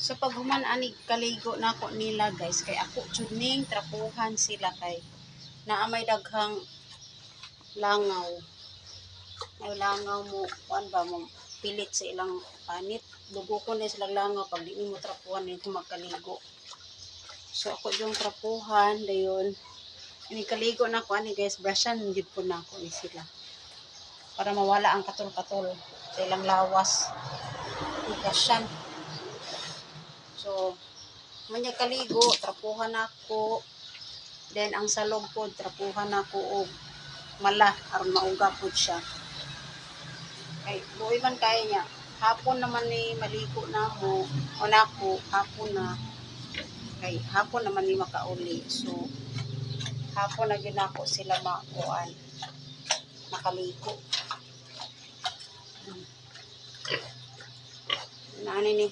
So pag human ani kaligo nako nila, guys, kay ako jud ning trapuhan sila kay naa may daghang langaw. May langaw mo kuan ba, mo pilit sa ilang panit. Dugo ko na sila langaw pag di nimo trapuhan nito magkaligo. So ako yung trapuhan dayon. Ini kaligo na ko ani, guys, brushan jud po nako ni sila. Para mawala ang katol-katol sa ilang lawas. I-brushan. So, manya kaligo, trapuhan ako. Then, ang salog po, trapuhan ako og mala, aron mauga po siya. Kay, buoy man kaya niya. Hapon naman ni maligo na mo, o nako, hapon na. Kay, hapon naman ni makauli. So, hapon na gyud nako sila makuan. Nakaligo. Naani ni.